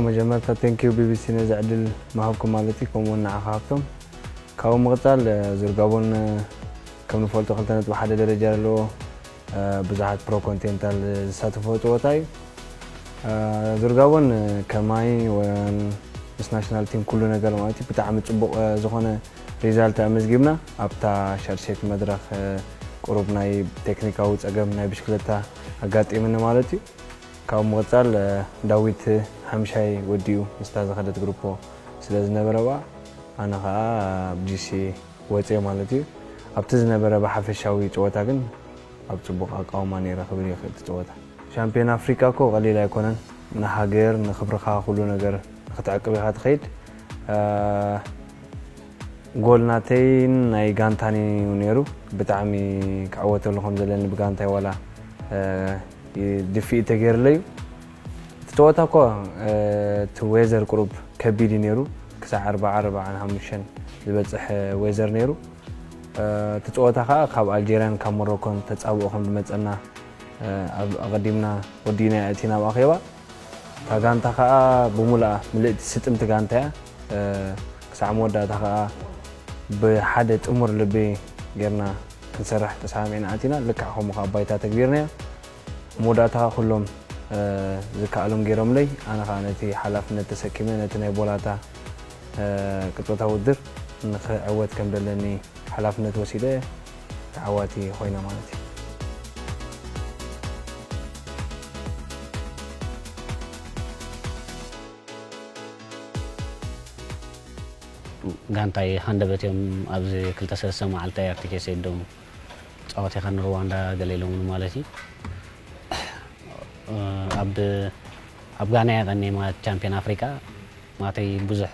መጀመርታ ቴንኪዩ ቢቢሲ ነዚ ዕድል ምሃብኩም ማለት እዩ፣ ከምኡ እውን ንዓኻ ሃብቶም። ካብኡ ምቕጻል፣ እ፣ ዙር ጋቦን፣ እ፣ ከም ንፈልጦ ክልተ ነጥቢ ሓደ ደረጃ ዘለዎ፣ እ፣ ብዙሓት ፕሮ ኮንቲኔንታል ዝሳተፍዎ ጸወታ እዩ። እ፣ ዙር ጋቦን፣ እ፣ ከማይ ወን ምስ ናሽናል ቲም ኩሉ ነገር ማለት እዩ ብጣዕሚ ጽቡቕ፣ እ፣ ዝኾነ ሪዛልት ኣመዝጊብና። ኣብታ ሻድሸይቲ መድረኽ፣ እ፣ ቁሩብ ናይ ቴክኒካዊ ጸገም ናይ ብሽክለታ ኣጋጢምኒ ማለት እዩ። ካብኡ ምቕጻል፣ እ፣ ዳዊት ሓምሻይ ወዲኡ ምስታ ዝኸደት ግሩፖ ስለ ዝነበረ ብኣ፣ ኣነ ኸኣ ኣብ ጂሲ ወጽየ ማለት እዩ። ኣብቲ ዝነበረ ብሓፈሻዊ ጸወታ ግን ኣብ ጽቡቕ ኣቃውማ ነይረ ክብል ይኽእል እቲ ጸወታ። ሻምፒዮን ኣፍሪቃ እኮ ቀሊል ኣይኮነን። ንሃገር፣ ንኽብርኻ፣ ኩሉ ነገር ንኽትዕቅብ ኢኻ ትኸይድ። እ፣ ጎል ናተይን ናይ ጋንታን እዩ ነይሩ። ብጣዕሚ ክዕወተሉ ከም ዘለኒ ብጋንታይ ዋላ፣ እ፣ ድፍኢት ተገይርለይ እዩ። እቲ ጸወታ እኮ፣ እ፣ እቲ ዌዘር ቁሩብ ከቢድ እዩ ነይሩ። ክሳዕ ኣርባዓ፣ ኣርባዓን ሓሙሽተን ዝበጽሕ ዌዘር ነይሩ። እ፣ እቲ ጸወታ ኸኣ ካብ ኣልጀርያን ካብ ሞሮኮን ተጻብኦ ከም ዝመጸና፣ እ፣ ኣብ ኣቐዲምና ወዲእና ኣእቲና ኣብ ኣኼባ። እታ ጋንታ ኸኣ ብሙሉኣ ምልእቲ ስጥምቲ ጋንታ እያ። እ፣ ክሳዕ መወዳእታ ኸኣ ብሓደ ጥሙር ልቢ ጌርና ክንሰርሕ ተሰማሚዕና ኣቲና። ልክዕ ከምኡ ኸኣ ባይታ ተግቢርናዮ። መወዳእታ ኸኣ ኩሎም፣ እ፣ ዝከኣሎም ገይሮምለይ። ኣነ ኸኣ ነቲ ሓላፍነት ተሰኪመ፣ ነቲ ናይ ቦላታ፣ እ፣ ቅጽበታዊ ውድድር ንኽዕወት ከም ዘለኒ ሓላፍነት ወሲደ ተዓዋቲ ኮይነ ማለት እዩ። ጋንታይ ሃንደበት እዮም ኣብዚ ክልተ ሰለስተ መዓልቲ ኣየር ትኬት ሰዲዶም ጻወት ኢኻ ንሩዋንዳ ገለ ኢሎምኒ ማለት እዩ። ኣብ ኣብ ጋና እየ ቀንየ ማለት ቻምፒዮን ኣፍሪቃ ማለተይ ብዙሕ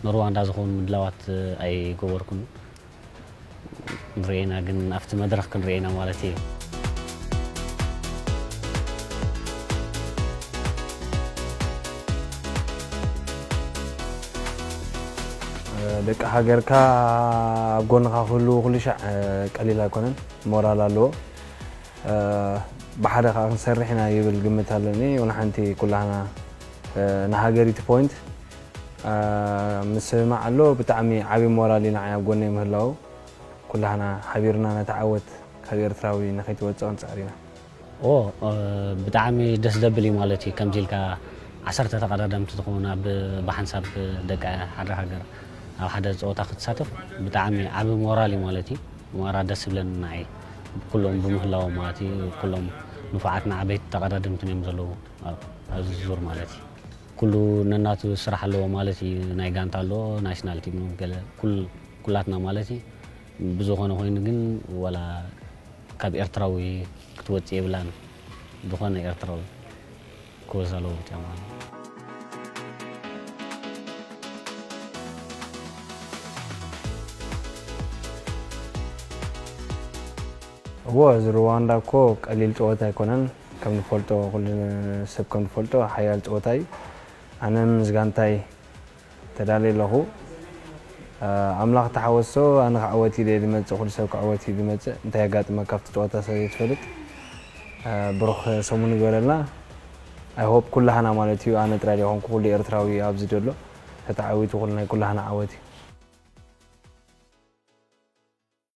ንሩዋንዳ ዝኸውን ምድላዋት ኣይገበርኩን። ንርኤና ግን ኣብቲ መድረኽ ክንርኤና ማለት እዩ። ደቂ ሃገርካ ኣብ ጎንኻ ክህልዉ ኩሉ ሻዕ ቀሊል ኣይኮነን፣ ሞራል ኣለዎ። ብሓደ ከዓ ክንሰርሕ ኢና ይብል ግምት ኣለኒ። ወላ ሓንቲ ኩላህና ንሃገሪቱ ፖይንት ምስማዕ ኣሎ። ብጣዕሚ ዓብዪ ሞራል እዩ ንዓይ ኣብ ጎነይ ምህላዉ። ኩላህና ሓቢርና ነታ ዓወት ካብ ኤርትራዊ ንኸይትወጽእ ክንጽዕር ኢና። ኦ፣ እ፣ ብጣዕሚ ደስ ዘብል እዩ ማለት እዩ። ከምዚ ኢልካ ዓሰርተ ተቐዳደምቲ ዝኾኑ ኣብ፣ ብሓንሳብ ደቂ ሓደ ሃገር ኣብ ሓደ ጸወታ ክትሳተፍ ብጣዕሚ ዓቢ ሞራል እዩ ማለት እዩ። ሞራል ደስ ዝብለኒ ንዓይ ኩሎም ብምህላዎም ማለት እዩ። ኩሎም ንፉዓትን ዓበይቲ ተቐዳደምትን እዮም ዘለዉ ኣብ፣ ኣብዚ ዙር ማለት እዩ። ኩሉ ነናቱ ስራሕ ኣለዎ ማለት እዩ። ናይ ጋንታ ኣለዎ፣ ናሽናል ቲም ገለ ኩል-፣ ኩላትና ማለት እዩ። ብዝኾነ ኮይኑ ግን ዋላ ካብ ኤርትራዊ ክትወጽእ የብላን። ዝኾነ ኤርትራዊ ክወዝ ኣለዎ ብቻ ማለት እዩ። እዎ፣ እዚ ሩዋንዳ እኮ ቀሊል ጸወታ ኣይኮነን። ከም ንፈልጦ፣ ኩሉ ሰብ ከም ንፈልጦ ሓያል ጸወታ እዩ። ኣነ ምስ ጋንታይ ተዳልየ ኣለኹ። እ፣ ኣምላኽ ተሓወሶ፣ ኣነ ክዕወት ኢለ እየ ዝመጽእ፣ ኩሉ ሰብ ክዕወት እዩ ዝመጽእ። እንታይ የጋጥመካ ኣብቲ ጸወታ ስለ ዘይትፈልጥ፣ እ፣ ብሩኽ ሰሙን ይግበረልና። I hope ኩላህና ማለት እዩ፣ ኣነ ጥራይ ዘይኮንኩ፣ ኩሉ ኤርትራዊ ኣብዚ ዘሎ ተተዓዊቱ፣ ኩሉ ናይ ኩላህና ዓወት እዩ።